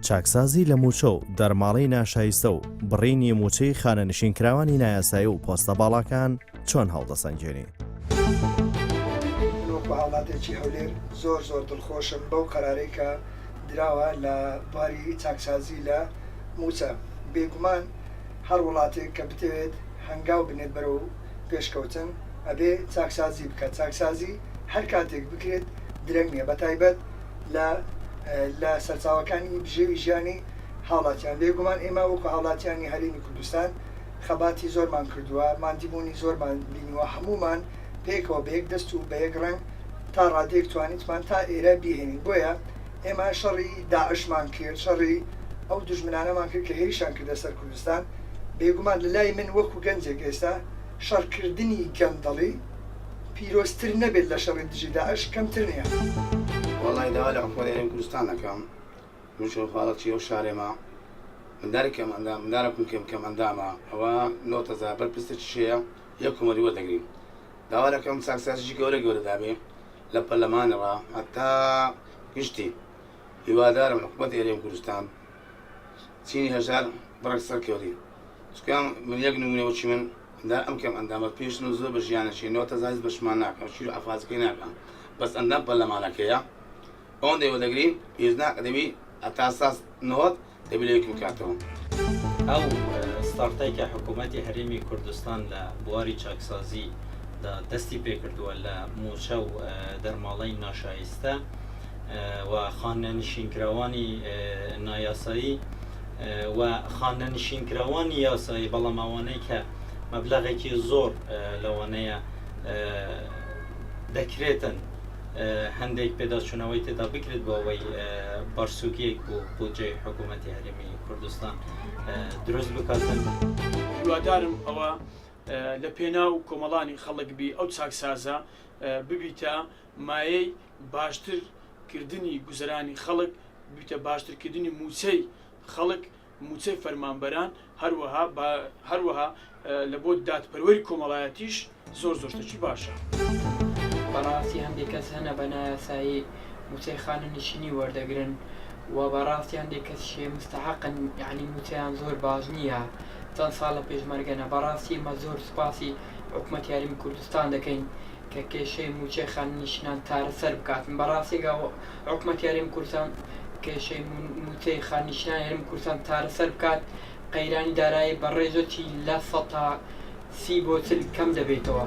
چاکسازی لە مووچە و دەرماڵەی ناشایستە و بڕینی مووچەی خانەنشینکراوانی نایاسایی و پۆستە باڵاکان چۆن هەڵدەسەنگێنی؟ من وەکو هاوڵاتێکی هەولێر زۆر زۆر دڵخۆشم بەو قەرارەی کە دراوە لە بواری چاکسازی لە مووچە. بێگومان هەر وڵاتێک کە بتەوێت هەنگاو بنێت بەرەو پێشکەوتن ئەبێ چاکسازی بکات، چاکسازی هەر کاتێک بکرێت درەنگ نیە بەتایبەت لە لە سەرچاوەکانی بژێوی ژیانی هاوڵاتیان. بێگومان ئێمە وەکو هاوڵاتیانی هەرێمی کوردستان خەباتی زۆرمان کردووە، ماندیبوونی زۆرمان بینیوە، هەموومان پێکەوە بە یەک دەست و بە یەک ڕەنگ تا ڕادەیەک توانیتمان تا ئێرە بیهێنین. بۆیە ئێمە شەڕی داعشمان کرد، شەڕی ئەو دوژمنانەمان کرد کە هێرشیان کردە سەر کوردستان. بێگومان لە لای من وەکو گەنجێک ئێستا شەڕکردنی گەندەڵی پیرۆزتر نەبێت لە شەڕی دژی داعش کەمتر نییە. وەڵای داوا لە حکومەتی هەرێمی کوردستان دەکەم من چۆن خاڵەکی ئەو شارێمە منداری کەم ئەندام مندارەکم کەم کەم ئەندامە ئەوە نۆتەزا بەر پرسێکی شەیە یەک کۆمەری وەردەگرین داوا دەکەم چاکسازیی گەورە گەورە دابێ لە پەرلەمانڕا هەتا گشتی هیوادارم حکومەتی هەرێم کوردستان چینی هەژار بڕێک سەرکەوری چونکە من یەک نمونە وەکی من ئەندام ئەم کەم ئەندامە پێشن و زۆر بە ژیانەکی نۆتەزا هیچ بەشمان ناکەم شیر و عەفازەکەی ناکەم بەس ئەندام پەرلەمانەکەیە ئەوەندەی وەدەگرین پێویست ناکە دەبی هەتا ساس نهۆت دەبی لەوێ کم کاتەوە. ئەو ستارتەی کە حکوومەتی هەرێمی کوردستان لە بواری چاکسازی دا دەستی پێکردووە لە مووچە و دەرماڵەی ناشایستە و خانەنشینکراوانی نایاسایی و خانەنشینکراوانی یاسایی بەڵام ئەوانەی کە مەبلەغێکی زۆر لەوانەیە دەکرێتن هەندێک پێداچوونەوەی تێدا بکرێت بۆ ئەوەی بارسووکییەک بۆ بودجەی حکوومەتی هەرێمی کوردستان دروست بکاتن. هیوادارم ئەوە لە پێناو کۆمەڵانی خەڵک بی ئەو چاکسازە ببیتە مایەی باشتر کردنی گوزەرانی خەڵک ببیتە باشتر کردنی مووچەی خەڵک مووچەی فەرمانبەران، هەروەها هەروەها لە بۆ دادپەروەری کۆمەڵایەتیش زۆر زۆر شتێکی باشە. بەڕاستی هەندێک کەس هەنە بە نایاسایی مووچەی خانەنشینی وەردەگرن و بەڕاستی هەندێک کەسیش هەیە مستەحەقن یەعنی مووچەیان زۆر باش نییە چەند ساڵە پێشمەرگەنە بەڕاستی ئێمە زۆر سوپاسی حکومەتی هەرێمی کوردستان دەکەین کە کێشەی مووچەی خانەنشینان چارەسەر بکاتن بەڕاستی گا حکومەتی هەرێمی کوردستان کێشەی مووچەی خانەنشینانی هەرێمی کوردستان چارەسەر بکات قەیرانی دارایی بە ڕێژەکی 30% بۆ 40 کەم دەبێتەوە.